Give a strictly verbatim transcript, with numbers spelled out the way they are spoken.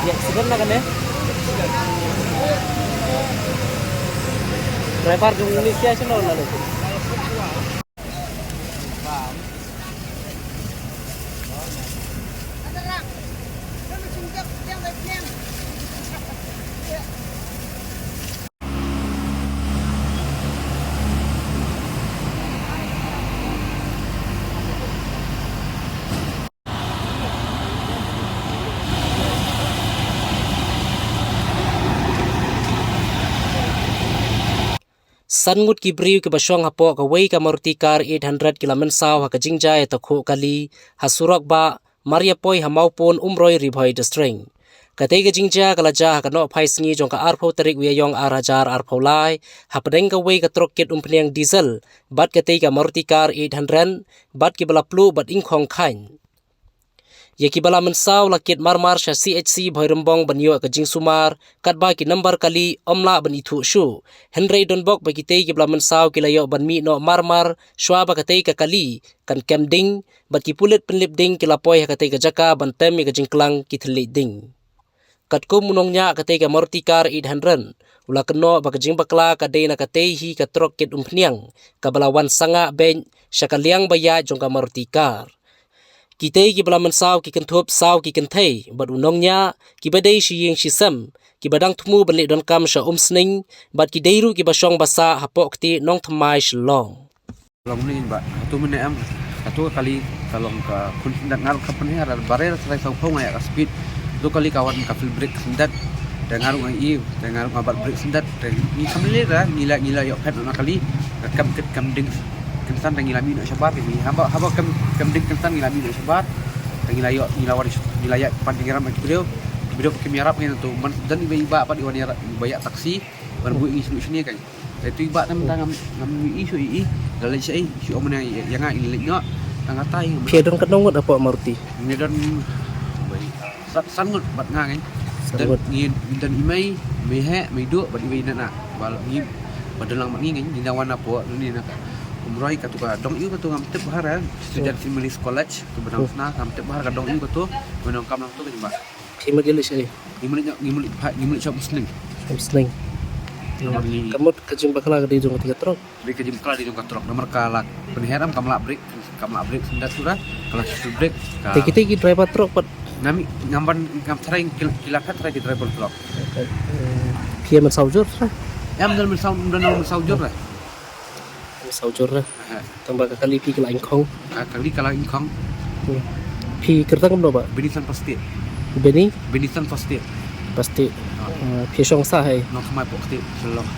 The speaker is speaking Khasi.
Accident na kane. Driver jong ni sia sino na le. San ngut ki briew kiba shong hapoh kawei ka Maruti car eight hundred ki la mynsaw ha ka jingjia ïatakhuh kali ha surok bah Mariapoi ha Mawpun, Umroi, Ri Bhoi District. Katei ka jingjia ka la jia ha ka nohphai sngi jong ka arphew tarik u Ïaïong ar hajar arphew lai hapdeng kawei ka trok kit umphniang diesel bad katei ka Maruti car eight hundred bad kiba la pluh bad ingkhong khain. Ïa kiba la mynsaw la kit marmar sha C H C Bhoirymbong ban ïoh ka jingsumar, katba ki nambar kali ym lah ban ithuh shuh. Hynrei donbok ba kitei kiba la mynsaw ki la ïoh ban mih noh marmar shuwa ba katei ka kali kan kem ding, bad ki pulit pynlip ding ki la poi ha katei ka jaka ban tem ïa ka jingklang ki thylliej ding. Katkum u nongñiah katei ka Maruti car eight hundred, u la kynnoh ba ka jingbakla ka dei na katei hi ka trok kit umphniang kaba la wan sangah beit sha ka liang ba ïaid jong ka Maruti car. Kitei kiba la mynsaw ki kynthup saw ki kynthei bad u nongñiah kiba dei shi ïing shi sem, kiba dang thmu ban leit donkam sha Umsning bad ki dei ruh kiba shong ba sah hapoh kti Nongthymmai, Shillong. Long ni ba tu mene em, tu kali ka long ka khun syndat ngar ka pynher ar barer serai saw phong ïa ka speed. Tu kali ka wan ka feel brake syndat. Te ngar ngai i, te ngar nga bat brake syndat. Te ngi kam le ra, ngi la, ngi la ïoh phet na kali. Ka kam kit kam ding kynsan te ngi la mih noh shabar ngi. Haba, haba kam, kam ding kynsan ngi la mih noh shabar. Te ngi la ïoh, ngi la wan, ngi la ïa pan ding ram ki briew. Briew ki ïarap ngi tu man dan iba iba pat iwan ïarap, iba ïa taxi. Ban bu i sini sini kan. Itu iba tam tang ngam, ngam i shu i, i. Dah leit sha i, shu omne ïa nga i leit noh. Tang katai. Phi don katno ngut hapoh Maruti? Ngi don, bai, san, san ngut bad nga ngi. San ngut. Ngi don i mei, mei heh, mei duh bad i mei nana. Bad ngi bad don lang bad ngi ngi, ngi na wan hapoh ni na ka Umroi katu ka dong ïu katu ngam tip bha ra. Student Saint Mary's College tu ba dang sna ngam tip bha ra ka dong ïu katu. Ba dang kam lang tu ka jumpa. Phi mut ïa leit sha i? Ngi mut leit, ngi mut leit, ngi mut leit sha Umsning. Umsning. Namar ngi ka mut ka jingbakla ka dei jong ka trok. Dei ka jingbakla dei jong ka trok. Namar ka la pynher em kam lah brake, kam lah brake syndat tu ra. Ka la shu brake. Te kitei ki driver trok pat. Ngam, ngam ban, ngam tharai ki, ki la phet tharai ki driver trok. Phi ïa mynsaw jur tharai? Em don mynsaw, don mynsaw jur ra. Mynsaw jur ra. Tang ba ka kali phi ka la ingkhong. Ka kali ka la ingkhong. Phi kyrteng kumno ba? Benison Pastit. Beni? Benison Pastit. Pastit. Phi shong sah hai? Nongthymmai poh kti Shillong.